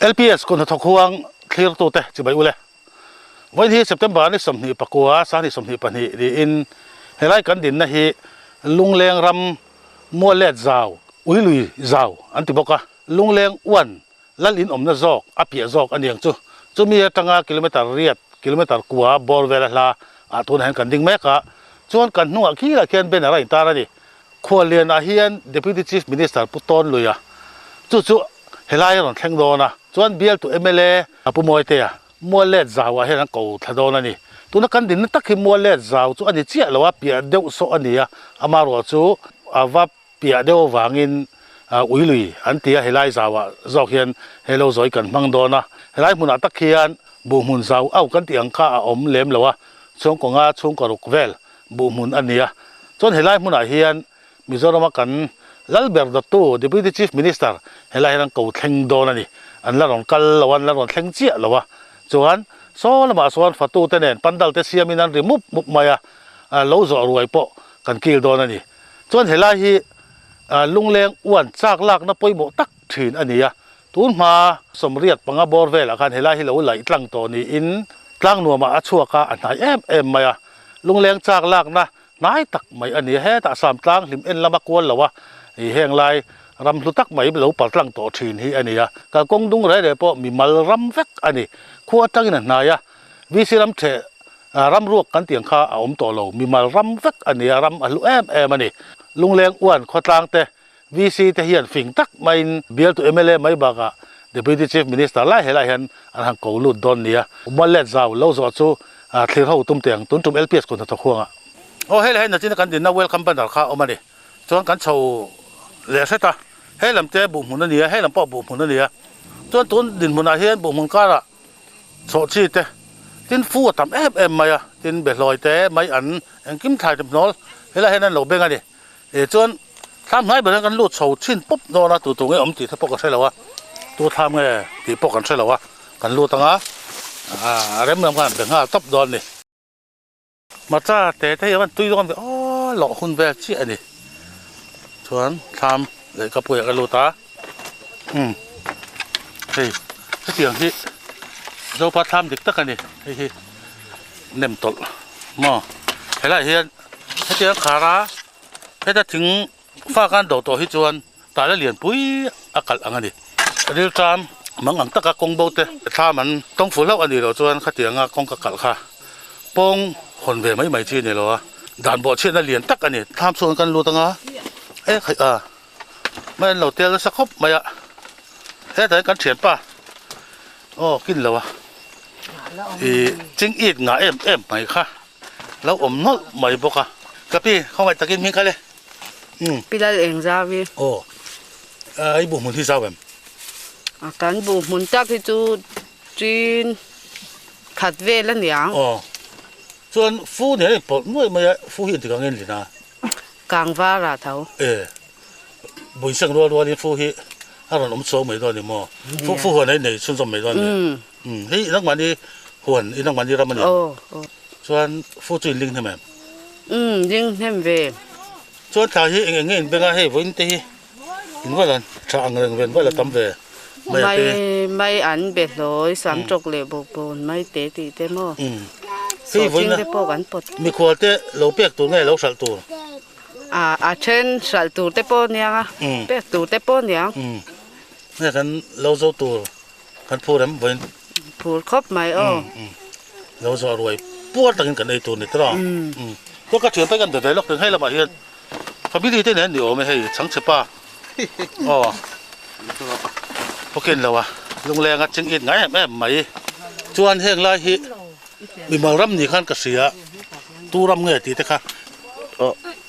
LPS kut hnathawk huang thlirtute chibai ule. Vawiin hi September ni 29, 2022 niin helai kan dinna hi Lungleng ram Muallet zau, Uilui zau an ti bawk a, Lungleng uan lal in awmna zawk a piah zawk a niang chu. Chumi atanga kilometer riat, kilometer kua bawr vela hla ah tunah hian kan ding mek a, chuan kan hnungah khilah khian banner a intar a ni. Khuallian ah hian Deputy Chief Minister Pu Tawn Luia chu chu helai a rawn thleng dawn a, chuan bialtu mla Pu Mawitea Muallet zau ah hian an ko thla dawn a ni. Tuna kan dinna tak hi Muallet zau chu a ni chiah lo a, piah deuh sawh a ni a, amaherawh chu a va piah deuh avangin ui lui an ti a, helai zauah zawk hian he lo zawi kan hmang dawn a, helai hmunah tak hian buhhmun zau au kan tih ang kha a awm lem lo a, chhungkaw nga chhungkaw ruk vel buhhmun a ni a, chuan helai hmunah hian Mizorama kan Lalber dawttu Deputy Chief Minister helai hian an ko thleng dawn a ni, an la rawn kal lo a, an la rawn thleng chiah lo a, chuan saw lamah sawn fatute nen pandal te siamin an ri mup mup mai a, lo zawh ruai pawh kan kil dawn a ni. Chuan helai hi lungleng uan chak lakna pawimawh tak thin a ni a, tun hma 85 bawr velah khan helai hi lo laih tlang tawh niin tlang nuamah a chhuak a, a hnai em em mai a, lungleng chak lakna hnai tak mai a ni a, hetah sam tlang hlim en lama kual lo a, ih heng lai ram hlu tak mai lo pal tlang tawh thin hi a ni a, kalkawng dung reh reh pawh mimal ram vek a ni, khua atangin a hnai a, VC ram theh Ram ruak kan tih ang kha a awm tawh lo, mimal ram vek a ni a, ram a hlu em em a ni. Lungleng uan khawtlang te, VC te hian fing tak maiin bialtu mla mai bakah Deputy Chief Minister lai helai hian an han ko lut dawn nia. Muallet zau lo zawh chu thlir ho tum teh ang, tun tum LPS kut hnathawk huangah. Aw hei leh hei nachina kan dinna welcome banner kha a awm a ni. Chuan kan chho leh hret a, he lam te buhhmun a ni a, he lam pawh buhhmun a ni a. Chuan tun dinhmunah hian buhhmun karah Chawh chi te, tin fu a tam em em mai a, tin behlawi te mai an engkim thlai te hnawl helaiah hian an lo beng a ni. Ih chuan thlam hnai ber hian kan lut chho chhin pawp dawn a, tu tu nge awm tih te pawh ka hre lo a, tu thlam nge tih pawh kan hre lo a, kan lut ang a, a rem lam khan an be nghal tawp dawn a ni. Hmarcha te te hi a van tui dawn ve aw lawh hun vel chiah a ni chuan thlam leh ka puiah ka lut a umm hei hetiang hi zopa thlam dik tak a ni hei hi nem tawlh maw helaiah hian hetiang khar a heta thing fa khan do tawh hi chuan tala lian pui a kalh ang a ni rilṭam mang ang taka kawng bo te thlam an tawng fu hlauh a nih loh chuan khatianga kawng ka kalh kha pawng hawn ve mai mai chi a ni lo a dan bawh chhiatna lian tak a ni thlam chhung kan lut anga e khaih a mai an lo tel nasa khawp mai a hetah hian kan thianpa aw kin lo a ih ching it ngah em em mai kha lo awm nawlh mai bawk a ka pi khawngaih takin hming kha le. Pi lal eng zau hi. Aw i buh hmun hi zau em? A kan buh hmun tak hi chu tin khat vel a niang. Aw chuan fu nen a inpawlh nuaih mai a, fu hi engtik ang nge lin a? Kang var ah tho. E buin seng rual rualin fu hi a rawn awm chhuak mai dawn a ni maw? Fu fu huan a innei chhunzawm mai dawn a ni. Hei nangmahni huan i nangmahni ram a ni. Aw aw. Chuan fu chu in ling hnem em? Umm ling hnem ve. Chuan thla hi eng eng nge in beng a hei vawiin te hi in val an tha ang reng ven val a tam ve mai a te. Mai mai an be hlawi sam tawk leh bawk bawn mai te tih te maw. Umm hei vawiin te pawh kan pawt. Mikhual te lo pek tur nge lo hralh tur? A a then hralh tur te pawh aniang a pek tur te pawh aniang. Umm nge kan lo zo tur. Kan phur em vawiin? Phur khawp mai aw. Lo zawh ruai puar takin kan ei tur ni tawh a. Chuan ka thian te kan be ve lawk reng hei lamah hian family te nen ni awm e hei chhangchhe pa aw pawkin lo a lungleng a ching it ngai em em mai chuan heng lai hi mimal ram ni khan ka hria tu ram nge tih te kha.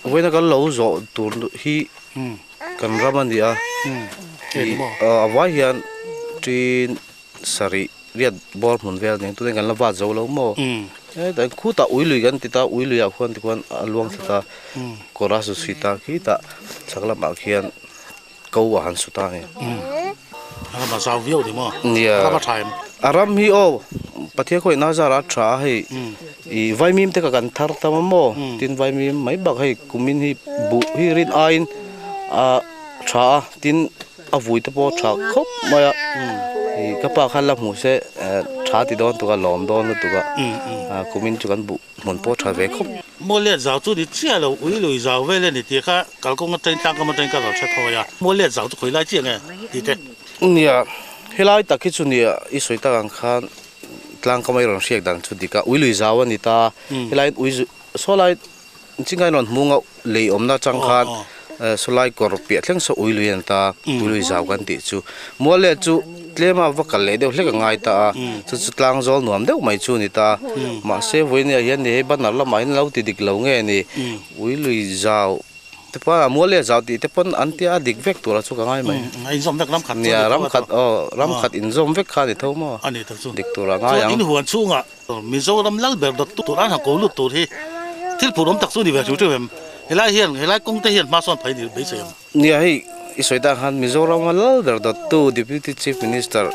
Vawiina kan lo zawh tur hi Kan ram a ni a, a vai hian ṭin sarih riat bawr hmun vel nen tunah kan la vat zo lo maw? Hetah khutah ui lui kan ti ta, ui luiah khuan tikhuan a luang thla ta, kawr a su chhui ta khitah chhak lamah khian ko a han su ta a ni. A ram a zau viau ni maw? Nia. A ram a tha em? A ram hi aw Pathian khaw inah zar a tha a hei ih vaimim te kha kan thar tam a maw tin vaimim mai bak hei kumin hi buh hi rin aiin a tha a tin a vui te pawh a tha khawp mai a. Ih ka pa khan la hmuh se tha ti dawn tuk a lawm dawn lutuk a kumin chu kan buh hmun pawh tha ve khawp. Muallet zau chu ni chiah lo ui lui zau vel a ni tih kha kalkawng atangin tlangkam atangin ka rawn hre thawi a, muallet zau chu khawi lai chiah nge tih te. Nia, helai tak hi chu nia i sawi tak ang khan tlangkam a i rawn hriak dan chu dik a, ui lui zau a ni ta, helaiin ui saw lai Chingai rawn hmung a lei awmna atang khan sawlai kawr piah thleng saw ui lui a ni ta, ui lui zau kan tih chu. Mual leh chu tlema va kal leh deuh hlek a ngai ta a, chu chu tlang zawl nuam deuh mai chu a ni ta. Mahse vawinia hian ni hei banner lamah hian lo ti dik lo nge ni, ui lui zau te pawn a mual leh zau tih te pawn an tia a dik vek tura chu ka ngai mai. A inzawm vek ram khat chu a ni tho a. Nia ram khat aw ram khat inzawm vek kha a ni tho maw? A ni tak chu. Dik tura ngai ang. Chuan in huan chhungah Mizoram lal ber dawt tur an han ko lut tur hi thil phur awm tak chu ni ve hriu hriu em? Helai hian helai kawng te hian hma sawn phei ni beisei em? Nia hei i sawi tak khan Mizoram a lal ber dawttu Deputy Chief Minister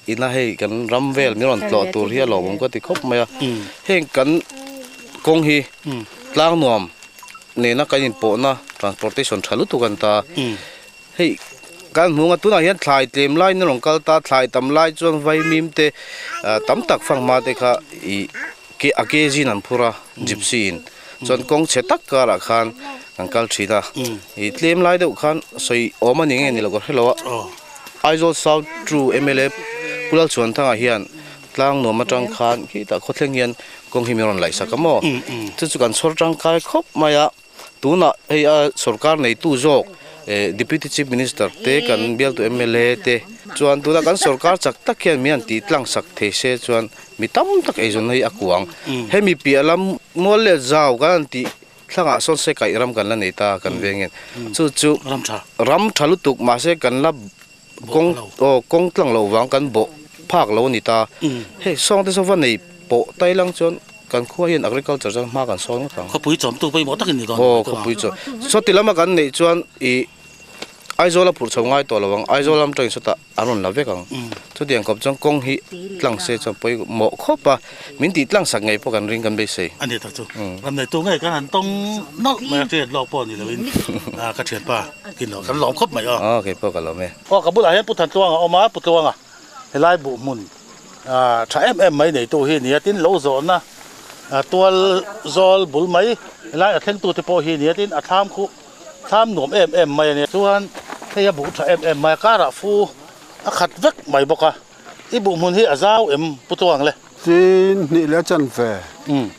ina hei kan ram vel min rawn tlawh tur hi a lawmawm ka ti khawp mai a. Heng kan kawng hi tlang nuam nena kan inpawhna transportation tha lutuk a ni ta. Hei kan hmuh ang a tunah hian thlai tlem laiin a rawn kal ta thlai tam lai chuan vaimim te tam tak fanghma te kha ih ke a ke zin an phur a gypsy in chuan kawng chhe tak karah khan kan kal thin a ih tlem lai deuh khan sawi awm a ni nge ni lo ka hrelo a Aizawl South True mla Pu Lalchhuanthanga hian tlang nuam atang khan khitah khawthleng hian kawng hi min rawn laihsak a maw chu chu kan chhawr tangkai khawp mai a. Tunah hei a sorkar neitu zawk Deputy Chief Minister te kan bialtu mla te chuan tunah kan sorkar chak tak hian mi han tih tlang sak thei se chuan mi tam tak eizawnna hi a kuang. Hemi piah lam mual leh zau kan han tih thlangah sawn se kaih ram kan la nei ta kan veng hian chu chu ram tha lutuk mahse kan la kawng aw kawng tlang loh vang kan bawh phak lo a ni ta. Hei sawngte saw va nei pawh tailang chuan. Kan khua hian agriculture chuan hma kan sawn ngawt ang. Khawpui chawmtu pawimawh takin ni dawn. Aw khawpui chawm. Sawti lama kan neih chuan ih Aizawl a phurh chho ngai tawh lo ang. Aizawl lam tangin sawtah an rawn la vek ang. Chutiang khawp chuan kawng hi tlang se chuan pawimawh khawp a, min tih tlang sak ngei pawh kan ring kan beisei. A ni tak chu. Ram neitu ngei kan han tawng nawlh mai a, hriat lawk pawh ni loin ka thianpa kin lo kan lawm khawp mai aw. Aw kei pawh ka lawm e. Aw ka bulah hian Pu Thantluanga a awm a, Pu Tluanga helai buh hmun. Tha em em mai neitu hi nia tin lo zawhna tual zawl bul mai helai a thlengtu te pawh hi nia tin a thlam khu thlam nuam em em mai a nia chuan hei a buh tha em em mai a karah fu a khat vek mai bawk a i buh hmun hi a zau em pu tluang le. Tin hnih leh chan ve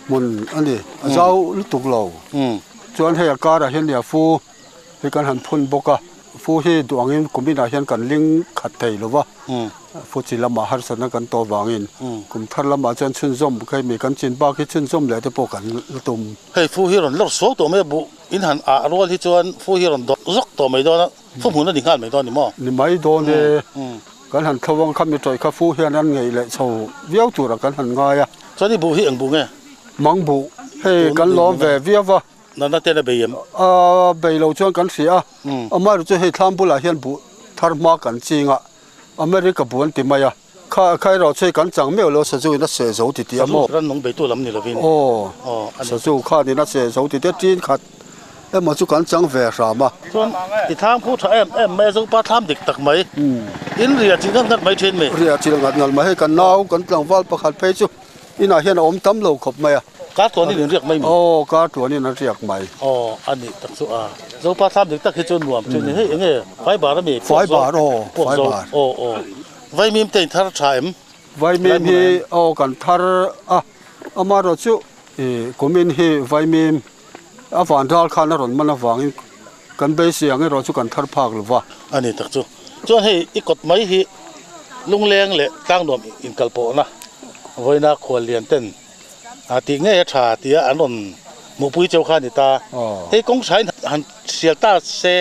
hmun a ni a zau lutuk lo chuan hei a karah hian nia fu hi kan han phun bawk a, fu hi duh angin kum inah hian kan ling khat thei lo va, fu chi lamah harsatna kan tawh vangin kum thar lamah chuan chhunzawm kha mi kan chin bak hi chhunzawm leh te pawh kan la tum. Hei fu hi rawn lawr suau tawh mai a, buh in han ah rual hi chuan fu hi rawn dawt zawk tawh mai dawn a, fu hmun a ni nghal mai dawn a ni maw? Ni mai dawn e, kan han thlo ang kha mi tawih kha fu hian an ngeih leh chho viau turah kan han ngai a. Chuan i buh hi eng buh nge? Mang buh, hei kan lawm ve viau va. Natna ten a bei em? A bei lo chuan kan hria a, amaherawhchu chu hei thlam bulah hian buh thar hma kan ching a, America buh an ti mai a, kha kha erawh chu hei kan chang meuh lo sazu in a seh zo ti tih a maw? Sazu ran nung beitu lam ni lovin. Aw, sazu khan in a seh zo ti tih a, tin khat emaw chu kan chang ve hram a. Chuan i thlam khu tha em em mai a, Zopa thlam dik tak mai, in ria chilh ngat ngat mai thin mi? Ria chilh ngat ngat mai, hei kan nau kan tlangval pakhat phei chu. Inah hian a awm tam lo khawp mai a. Kar tluanin an riak mai mi? Aw, kar tluanin an riak mai. Aw, a nih tak chu a. Zopa thlam dik tak hi chu nuam thin ni. Hei eng nge Faibar a mi? Faibar aw, Faibar. Aw, aw. Vaimim te in thar tha em? Vaimim hi aw kan thar a, amaherawh chu kumin hi vaimim a van ral khan a rawn man avangin kan beisei ang erawh chu kan thar phak lo va. A ni tak chu. Chuan hei i kawt mai hi lungleng leh tlangnuam inkalpawhna vawiina khuallian ten a tih ngei a tha tia an rawn hmuhpui cheu kha a ni ta. Hei kawng thain han hrial ta se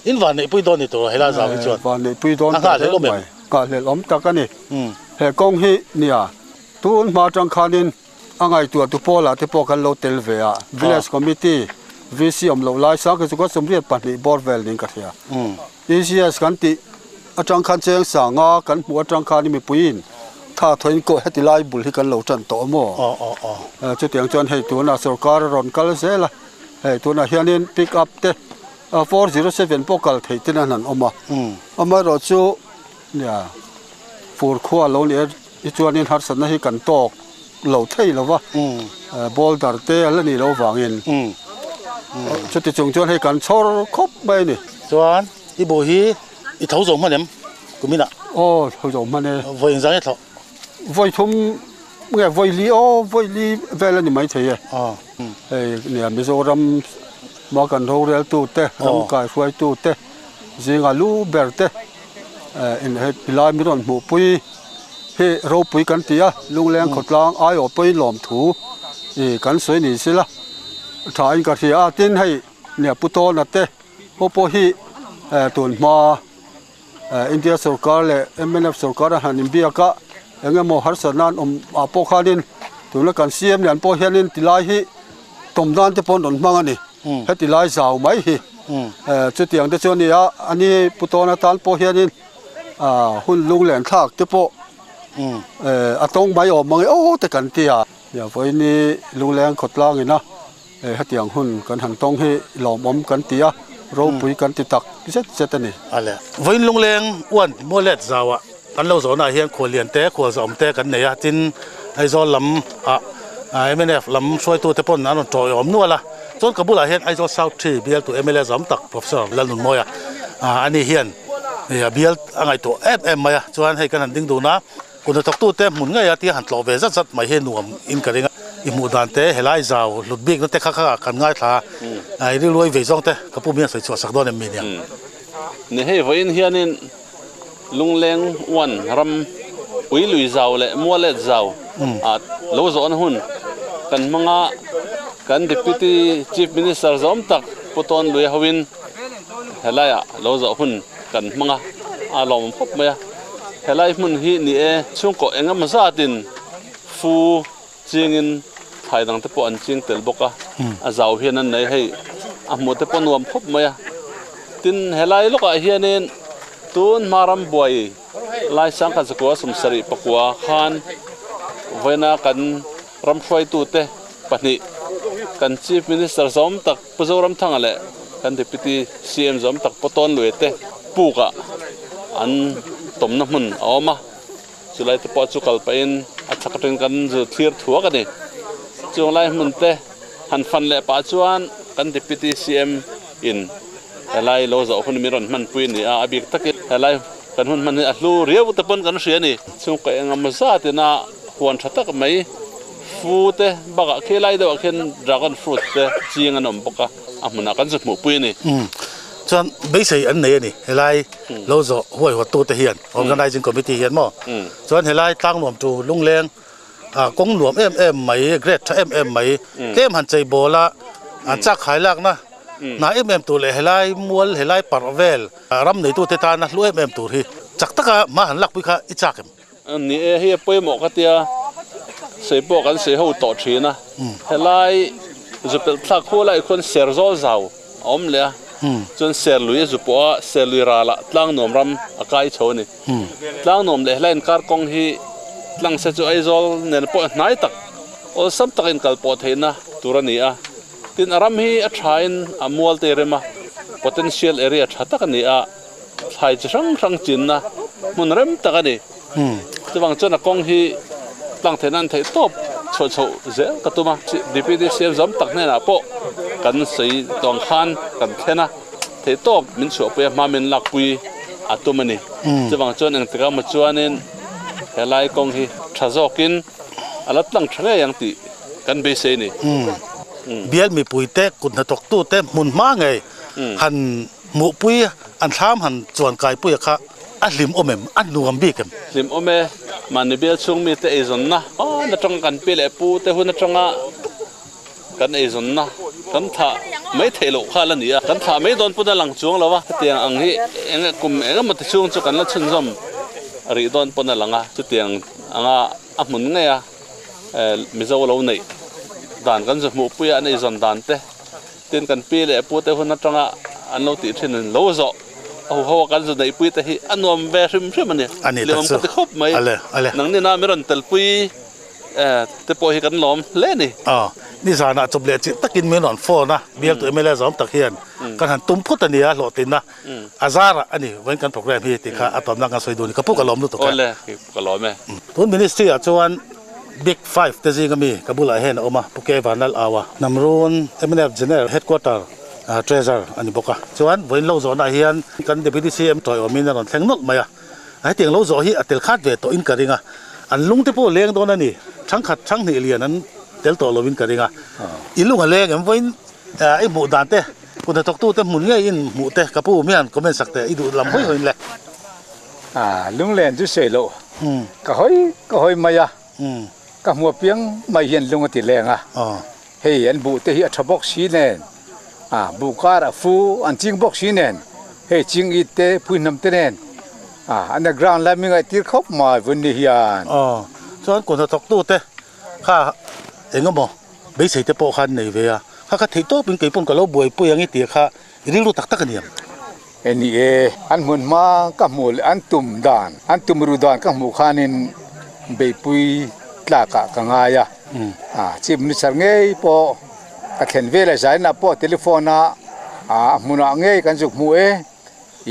in vanneihpui dawn ni tur helai zau hi chuan a nghahhlelh awm em? Nghahhlelh awm tak a ni. He kawng hi nia tun hma atang khanin A ngaihtuah tu pawlah te pawh kan lo tel ve a, Village Committee, VC awm loh lai sang khi chu ka 22 bawr vel niin ka hria. ECS kan tih atang khan cheng sanga kan hmuh atang khan mipuiin tha thawiin kawh heti lai bul hi kan lo tan tawh a maw? Chutiang chuan hei tunah sorkar a rawn kal zel a, hei tunah hianin pick up te 407 pawh kal theih ten an han awm a, amaherawhchu nia. Fur khua lo nih hi chuanin harsatna hi kan tawk lo thei lo va, boulder te a la nih loh vangin chuti chung chuan hei kan chhawr khawp mai a ni. Chuan i bu hi i tho zo hman em kuminah? Aw tho zo hman e. Vawi engzah nge thlawh? Vawi thum nge vawi li aw vawi li vel a ni maithei e. Hei nia Mizoram ma kan roreltu te ram kaihruaitu te zinga lu ber te Inhep lai min rawn hmuhpui hi ropui kan ti a, Lungleng khawtlang aiawh pawhin lawmthu ih kan sawi ni sila tha in ka hria a, tin hei nia Pu Tawna te pawh pawh hi tun hma India sorkar leh mnf sorkar a han inbiak a, eng emaw harsatna an awm ah pawh khanin tuna kan CM lian pawh hianin tilai hi tawm nan te pawh an rawn hmang a ni, heti lai zau mai hi chutiang te chu a ni a, a ni Pu Tawn atan pawh hianin hun lung len thlak te pawh a tawng mai awm ang e aw te kan ti a, vawiin lungleng khawtlang ina hetiang hun kan han tawng hi lawmawm kan ti a, ropui kan ti tak zet zet a ni. Vawiin lungleng uan mualet zauah kan lo zawhnaah hian khuallian te, khualzawm te kan nei a, tin Aizawl lam ah mnf lam hruaitute pawn an rawn tawiawm nual a, chuan ka bulah hian Aizawl South Tree bialtu mla zawm tak Professor Lalnunmawia ani hian a bial a ngaihtuah em em mai a, chuan hei kan han ding dun a, kut hnathawktute hmun ngei a tia han tlawh ve zat zat mai hi nuam in ka ring a, i hmuh dan te helai zau hlut bikna te kha kha kan ngaithla a, i rilruai vei zawng te ka pu mian sawi chhuah sak dawn em mi nia. Ni hei vawiin hianin Lungleng uan ram ui lui zau leh mualet zau ah lo zawhna hun kan hmang a, kan Deputy Chief Minister zawm tak Pu Tawn Lui hoin helai ah lo zawh hun kan hmang a, a lawmawm khawp mai a. Helai hmun hi ni e chhungkaw engemaw zatin fu chingin thlai dang te pawh an ching tel bawk a, a zau hian an nei hei a hmuh te pawh nuam khawp mai a. Tin helai lawkah hianin tun hma ram buai lai sangkhat zakua sawmsarih pakua khan vawiina kan ram hruaitute pahnih kan Chief Minister zawm tak Pu Zoramthanga leh kan Deputy CM zawm tak Pu Tawnluia te pukah an tawmna hmun a awm a. Chulai te pawh chu kal pahin a chhak atangin kan zu thlir thuak a ni. Chung lai hmun te han fan leh pah chuan kan Deputy CM in helai lo zawh hun min rawn hmanpui a ni a, a bik takin helai kan hun hman hi a hlu riau te pawn kan hria a ni. Chhungkaw engemaw zatina huan tha tak mai fu te bakah khi lai deuhah khian dragon fruit te ching an awm bawk a, a hmunah kan zu hmuhpui a ni. Chuan beisei an nei a ni helai lo zawh huaihawttute hian. Organizing Committee hian maw chuan helai tlangnuam tu lungleng ah kawng nuam em em mai grade tha em em mai tlem han chei bawl a an chak khai lakna hna em em tur leh helai mual helai parh vel ram neitute tana hlu em em tur hi chak taka hma han lakpui kha i chak em? Ni e, hei a pawimawh ka tia sawi pawh kan sawi ho tawh thin a, helai zupelh thlak khu lai khuan ser zawl zau a awm leh a, chuan ser lui a zu pawh a, ser lui ralah Tlangnuam ram a kai chho a ni. Tlangnuam leh helai inkar kawng hi tlang se chu Aizawl nen pawh hnai tak awlsam tak inkal pawh theihna tur a ni a, tin a ram hi a thain a mual te rem a, potential area tha tak a ni a. Thlai chi hrang hrang chinna hmun rem tak a ni. Chuvang chuan a kawng hi tlang theihna an theih tawp chhuah chhoh zel ka tum a. Deputy CM zawm tak hnenah pawh kan sawi tawng khan kan thlen a, theih tawp min chhuahpui a, hma min lakpui a tum a ni. Chuvang chuan engtikah maw chuanin helai kawng hi tha zawkin a la tlang tha ngei ang tih kan beisei a ni. Bial mipuite kut hnathawktute hmun hma ngei han Hmuhpui an thlam han chuan kaipuia kha a hlim awm em? A nuam bik em? Hlim awm e, mahni bial chhung mite eizawnna hman atanga kan pi leh pu te hun atanga kan eizawnna kan thlah mai theih loh kha la ni a, kan thlah mai dawn pawn a lang chuang lo a, hetiang ang hi eng kum eng emaw ti chhung chu kan la chhunzawm rih dawn pawn a lang a, chutiang anga a hmun ngei a Mizo lo neih dan kan zu hmuhpui a an eizawn dan te. Tin kan pi leh pu te hun atanga an lo tih thin in lo zawh a huho a kan zu neihpui te hi a nuam ve hrim hrim a ni. A ni tak Lawm chu. ka ti khawp mai. Ale, ale. Nang nina mi rawn telpui te pawh hi kan lawm hle a ni. Aw, nizanah chawp leh chilh takin min rawn phone a, bialtu mla zawm tak hian. Kan han tum phawt a nia hlawhtlinna a zarah a ni vawiin kan program hi tih kha a tawmna kan sawi duh a ni. Ka pu ka lawm lutuk e. Awle, ka lawm e. Tun ministry ah chuan Big Five te zing ami ka bulah hian a awm a, Pu K Vanlal Aua, Hnamrun mnf General Headquarter Treasurer a ni bawk a. Chuan vawiin lo zawhnaah hian kan Deputy CM tawiawmin a rawn thleng nawlh mai a. Hetiang lo zawh hi a tel khat ve tawh in ka ring a, an lung te pawh leng dawn a ni, thangkhat thanghnih lian an tel tawh lo in ka ring a, i lung a leng em vawiin i hmuh dan te kut hnathawk tu te hmun ngei in hmuh te ka pu mian comment sak teh i duh lam hawi hawi in le. A lunglen chu sawi loh ka hawi ka hawi mai a, ka hmu apiang mai hian lung a ti leng a, hei an buh te hi a tha bawk si nen, a buh kar a fu an ching bawk si nen, hei ching it te pui hnam te nen a underground lai mi ngaihtir khawp mai vun ni hian. Aw chuan kut hnathawk tu te kha eng emaw beisei te pawh khan nei ve a, kha kha theih tawp in kei pawn ka lo buaipui ang i tih kha i rilru tak tak a ni ang. E ni e, an hmun hma ka hmuh leh an tum dan, an tum ru dan ka hmuh khanin beipui tlakah ka ngai a. Chief Minister ngei pawh ka thlen vel a, zainah pawh telephone a a hmunah ngei kan zuk hmu e,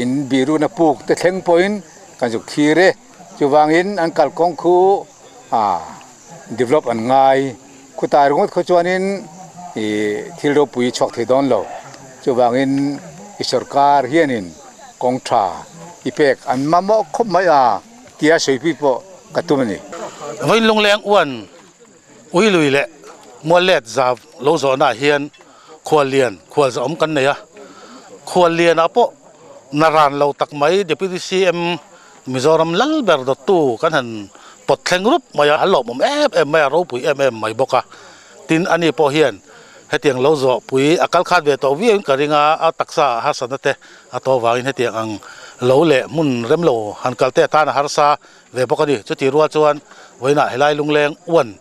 in biruna puk te thleng pawhin kan zuk thlir e. Chuvangin an kalkawng khu develop an ngai. Khutai ringawt khaw chuanin ih thil ropui chhuak thei dawn lo. Chuvangin i sorkar hianin kawng tha i pek an mamawh khawp mai a tia sawipui pawh ka tum a ni. Vawiin lungleng uan ui lui leh mual let zau lo zawhnaah hian khuallian khual zahawm kan nei a. Khuallianah pawh naran lo tak mai Deputy CM Mizoram lal ber dawttu kan han pawt thleng rup mai a, a lawmawm em em mai a, ropui em em mai bawk a. Tin, ani pawh hian hetiang lo zawhpui a kal khat ve tawh viauin ka ring a, a taksa ah harsatna te a tawh vangin hetiang ang lo leh hmun rem lo han kal te atan a harsa ve bawk a ni. Chutih rual chuan vawiinah helai lungleng uan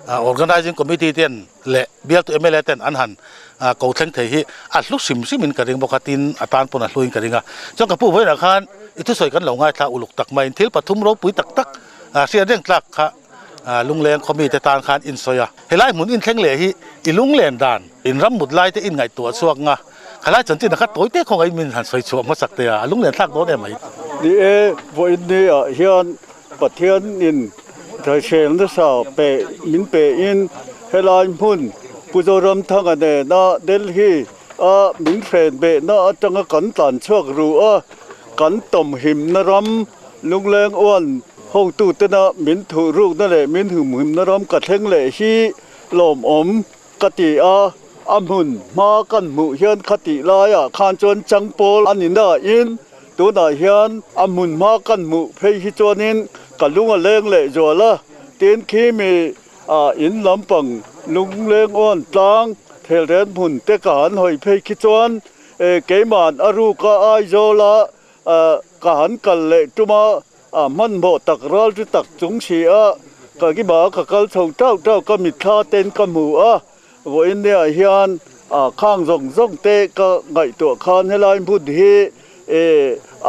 Organising Committee ten leh bialtu mla ten an han ko thleng thei hi a hlu hrim hrim in ka ring bawk a, tin a tan pawn a hlu in ka ring a. Chuan ka pu vawiinah khan i thusawi kan lo ngaithla uluk tak mai in thil pathum ropui tak tak hriat reng tlak kha lungleng khaw mite tan khan in sawi a. Helai hmun in thleng leh hi i lunglen dan in ram mut lai te in ngaihtuah chhuak nga khalai chanchin a khat tawi te khawngaih min han sawi chhuah hmasak te a, a lunglen thlak dawn em mai. Ni e, vawiin ni ah hian Pathian in hrisel nasa pe min pe in helai hmun Pu Zoramthanga nena Delhi a min hren behna atanga kan tlan chhuak ru a, kan tawmhimna ram Lungleng uan hotutena min thuh rukna leh min humhimna ram ka thleng leh hi lawmawm ka ti a, a hmun hma kan hmuh hian khatih laiah khan chuan changpawl a ni nain Tunah hian a hmun hma kan hmuh phei hi chuanin ka lung a leng leh zual a, tin khi mi ah in lampang lungleng awn tlang thelren hmun te ka han hawi phei khi chuan keima'n a ruk a Aizawl a ka han kal leh tum a, a hmanhmawh tak ral ri tak chung si a ka kima ka kal chho tauh tauh ka mitthla ten ka hmu a. Vawiin nia hian khang zawng zawng te ka ngaihtuah khan helai hmun hi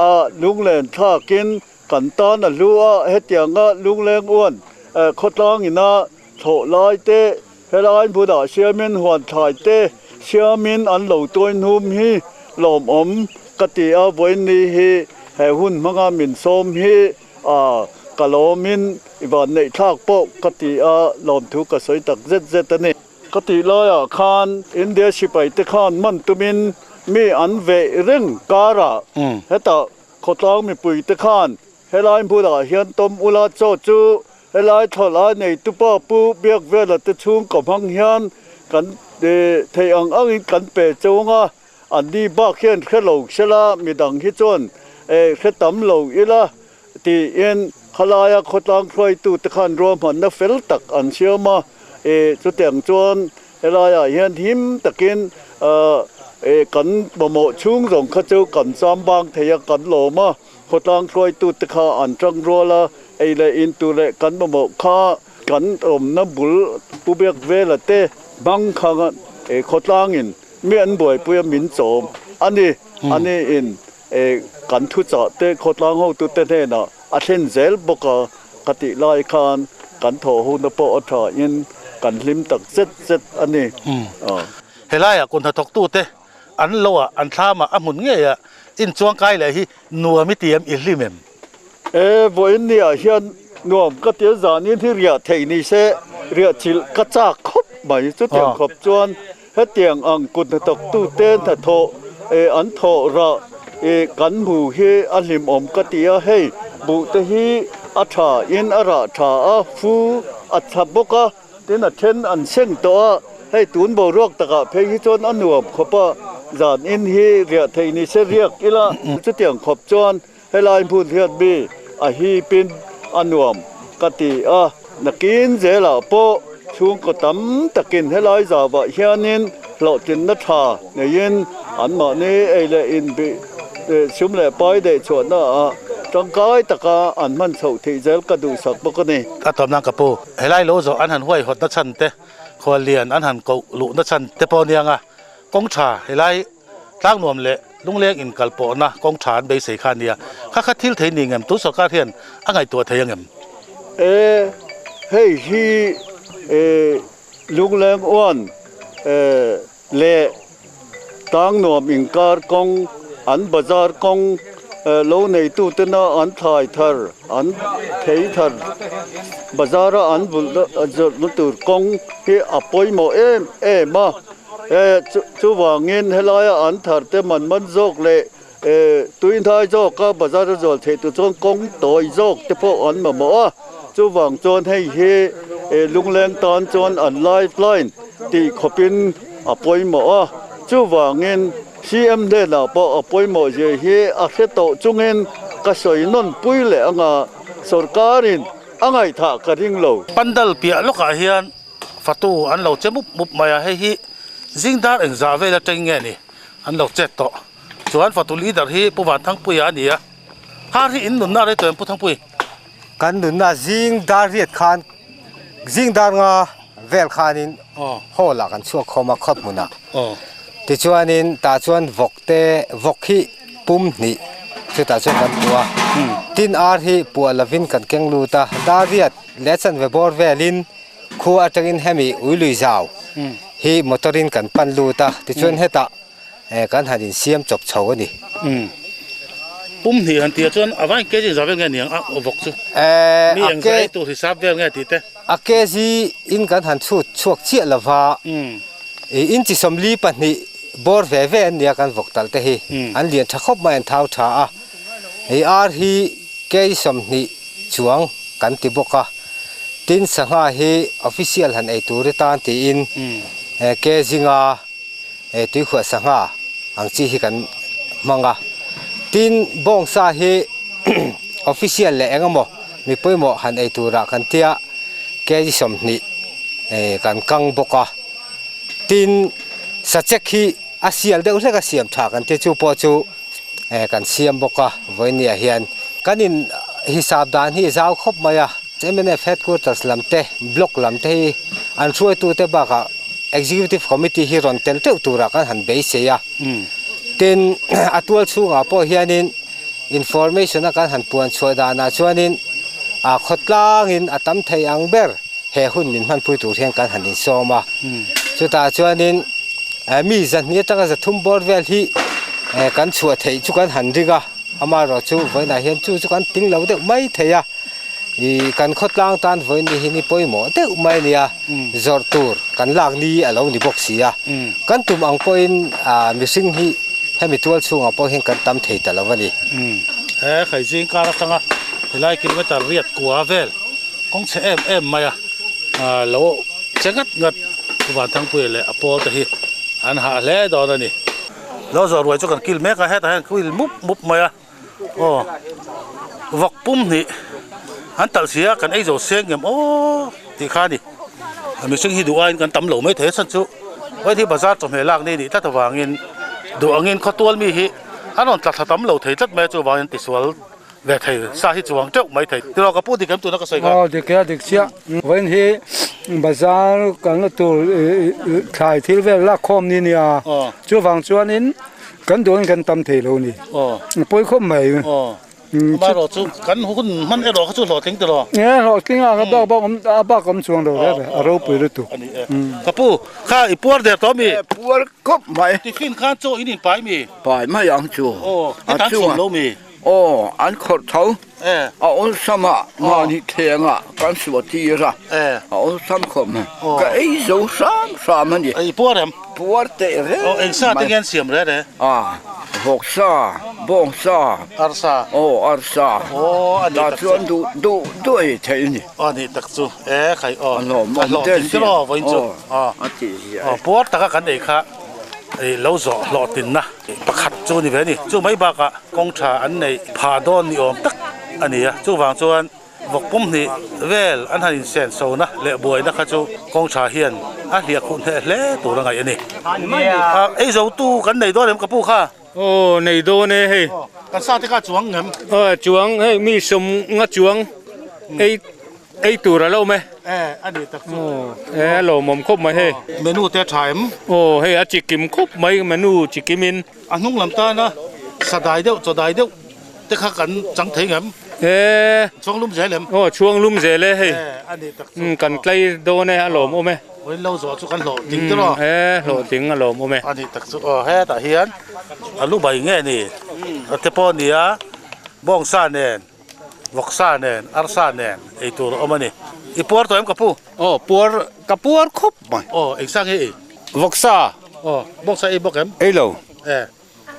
a lunglen thlakin kan tan a hlu a, hetianga lungleng uan khawtlang ina thlawh lai te helai hmunah siamin huan thlai te siamin an lo tuai hnum hi lawmawm ka ti a, vawiin ni hi he hun hmanga min sawm hi ka lawmin i vanneih thlak pawh ka ti a, lawmthu ka sawi tak zet zet a ni. Ka tih laiah khan India sipai te khan man tumin mi an veh reng karah hetah khawtlang mipui te khan helai hmunah hian tawm ula chaw chu helai thlawhlai neitupa Pu Biakvela te chhungkaw hmang hian kan theih ang angin kan pe chung a, Anni bak hian hre lo sela midang hi chuan hre tam lo ila tiin khalaia khawtlang hruaitute khan ruahmanna fel tak an siam a, chutiang chuan helaiah hian him takin kan mamawh chhung zawng kha chu kan cham bang thei a, kan lawm a, khawtlang hruaitute kha an tang rual a, ei leh in tur leh kan mamawh kha kan awmna bul Pu Biakvela te hmang kha khawtlangin Mi an buaipui a min chawm a ni. A ni in kan thuchah te khawtlang hotute hnenah a thlen zel bawk a, ka tih lai khan kan thawh huna pawh a tha in kan hlim tak zet zet a ni. Helaiah kut hnathawktute an lo ah an thlam ah a hmun ngei ah in chuang kai leh hi nuam i ti em i hlim em? E, vawiin ni ah hian nuam ka ti a, zanin hi riah theih ni se riah chilh ka chak khawp mai. Chutiang khawp chuan hetiang ang kut hnathawktu te hnathawh an thawh rah kan hmu hi a hlimawm ka ti a, hei buh te hi a tha in a rah tha a, fu a tha bawk a, tin a then an seng tawh a, hei tun boruak takah phei hi chuan a nuam khawp a, zan in hi riah theih ni se riak ila chutiang khawp chuan Helai hmun hian mi a hipin a nuam ka ti a, nakin zelah pawh chhungkaw tam takin helai zauah hianin hlawhtlinna tha neiin anmahni ei leh inbih sum leh pai daih chhuahna ah tangkai taka an hman chhoh theih zel ka duhsak bawk a ni. A tawp nan ka pu, helai lo zawh an han huaihawtna chhan te, khuallian an han koh luhna chhan te pawh nia nga, kawng tha helai Tlang nuam leh lungleng inkal pawhna kawng tha an beisei kha a nia. Kha kha thil thei ni ngem? Tun sorkar hian a ngaihtuah thei angem? E, hei hi e lungleng uan e leh tlang nuam inkar kawng, an bazar kawng e lo neitutena an thlai thar, an thei thar bazara an vulh zawrhna tur kawng hi a pawimawh em em a. Chuvangin helaia an thar te man man zawk leh tuihnai zawka bazar a zual theih tur chuan kawng tawi zawk te pawh an mamawh a, chuvang chuan hei hi lungleng tan chuan an life line tih khawpin a pawimawh a, chuvangin CM hnenah pawh a pawimawh zia hi a hre tawh chungin ka sawi nawn pui leh anga sorkarin a ngaihthah ka ring lo. Pandal piah lawkah hian Fatu an lo che mup mup mai a, hei hi zing dar engzah vel atang nge ni an lo chet tawh. Chuan fatu leader hi Pu Vanthangpuia a ni a, har hi in nunna rei tawh em Pu Thangpui? Kan nunna zing dar riat khan zing dar nga vel khanin hall ah kan chhuak khawm a khawt hmunah. Tichuanin tah chuan vawk te vawk hi pum hnih chutah chuan kan puah a, tin ar hi puah lovin kan keng lut a, dar riat leh chanve bawr velin Khua atangin hemi Uilui zau hi motor in kan pan lut a, tichuan hetah kan han insiam chawp chho a ni. Pum hnih han tih ah chuan a vain kg zah vel nge niang a vawk chu? Mi eng zah ei tur hisap vel nge tih te? A kg in kan han chhut chhuak chiah lova, inchi 42 bawr ve ve an nia kan vawk talh te hi, an lian tha khawp mai an thau tha a, hei ar hi kg 20 chuang kan ti bawk a. Tin sangha hi official han ei tur atan tiin ke zinga tuikhuah sangha ang chi hi kan hmang a. Tin bawngsa hi official leh eng emaw mi pawimawh han ei turah kan tia kg 20 kan kang bawk a. Tin sachek hi a sial deuh hlek a siam tha kan tia chu pawh chu kan siam bawk a vawinia hian kan in hisap dan hi zau khawp mai a mnf headquarters lam te block lam te hi an hruaitu te bakah executive committee hi rawn tel teuh turah kan han beisei a tin a tual chhungah pawh hianin information a kan han puan chhuah danah chuanin a khawtlangin a tam thei ang ber he hun min hmanpui tur hian kan han insawm a chutah chuanin mi zahnih atanga zathum bawr vel hi kan chhuah theih chu kan han ring a amaherawh chu vawiinah hian chu chu kan ting lo deuh mai thei a ih kan khawtlang tan vawiin ni hi ni pawimawh deuh mai a ni a zawrh tur kan lak ni a lo ni bawk si a kan tum ang pawhin ah mihring hi hemi tual chhungah pawh hian kan tam thei ta lo a ni. He Khaizing kar atanga helai kilometer riat kua vel Kawng chhe em em mai a, lo che ngat ngat Vanthangpuia leh a pawl te hi an hah hle dawn a ni. Lo zawh ruai chu kan kil mek a, hetah hian kil mup mup mai a, aw vawk pum hnih an talh si a, kan ei zo seng ngem aw tih kha a ni. Mihring hi duh aiin kan tam lo mai thei a chhan chu vawiin hi bazar chawhmeh lak ni nih tlat avangin duh angin khawtual mi hi an rawn tla thla tam lo thei tlat mai a, chuvangin tisual Ve thei, sa hi chuang teuh mai thei. Tiraw ka pu dik em tuna ka sawi kha? Aw dik e, dik chiah. Vawiin hi bazar kalna tur thlai thil vel lak khawm ni nia. Chuvang chuanin kan duhin kan tam thei lo ni. Pawi khawp mai. Amaherawh chu kan hun hman erawh kha chu hlawhtling tiraw? E hlawhtling a ka bak bak awm a bak awm chuang lo reng reng a ropui lutuk. A ni e. Ka pu, kha i puar der tawh mi? E puar khawp mai. Tiffin khan chaw in inpai mi? Pai mai ang chu. Aw, i tan chhum lo mi? Aw, an khawrh tho. A awlsam a, mahni thleng ah kan suah tir a, a awlsam khawp mai. Ka ei zo hram hram a ni. I puar em? Puar teh reng mai. Aw, eng sa te nge an siam re re? A, vawk sa, bawng sa. Arsa. Aw, arsa. Aw, a ni tak chu. Tah chuan duh duh duh ei theih a ni. Aw, a ni tak chu. E, khai aw. A hlawm A hlawh tin tir aw, vawiin chu. Aw, a tih ziah e. Aw, puar taka kan ei kha lo zawh hlawh tinna. Pakhat chu ni ve a ni. Chu mai bakah kawng tha an neih phah dawn ni awm tak a ni a. Chuvang chuan vawk pum hnih vel an han insen sona leh buaina kha chu kawng tha hian a hliah khuh hneh hle tur a ngaih a ni. Ei zo tu kan nei dawn em ka pu kha? Aw nei dawn e hei. Kan sa te kha chuang ngem? Aw chuang hei mi sawm nga chuang ei Ei tur a lo awm e. E, a ni tak chu. Aw, e a lawmawm khawp mai hei. Menu te a tha em? Aw, hei a chikim khawp mai menu chikim in. A hnung lam tana sadai deuh chawdai deuh te kha kan chang thei ngem? E. Chhuang lum zel em? Aw, chhuang lum zel e hei. E, a ni tak chu. Kan tlai dawn e, a lawmawm e. Vawiin lo zawh chu kan hlawhtling te rawh. E, hlawhtling a lawmawm e. A ni tak chu. Aw, hetah hian a lu bai nge ni te pawh a ni a, bawngsa nen. Vawksa nen, arsa nen ei tur a awm a ni. I puar tawh em ka pu? Aw, puar, ka puar khawp mai. Aw, engsa nge ei? Vawksa. Aw, bawksa ei bawk em? Ei lo. E,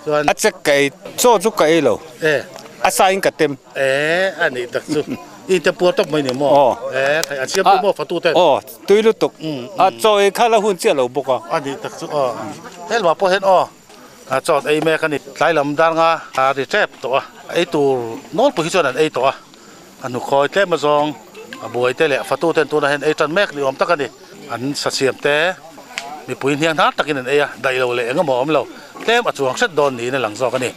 chuan. A chek ka ei, chaw chu ka ei lo. E. A sa in ka tem. E, a nih tak chu. I te puar tawp mai ni maw? Aw. E, khai a siam tu maw fatu ten? Aw, tui lutuk. A chaw ei kha la hun chiah lo bawk a. A nih tak chu aw. Helma pawh hian aw. A chawt ei mek a ni. Tlai lam dar nga a ri tep tawh a, ei tur nawlpui hi chuan an ei tawh a, a hnukhawi tlem azawng a buai te leh fatu ten tunah hian ei tan mek ni awm tak a ni. An sasiam te mipui hniang hnar takin an ei a, daih lo leh eng emaw awm lo, tlem a chuang hret dawn niin a lang zawk a ni.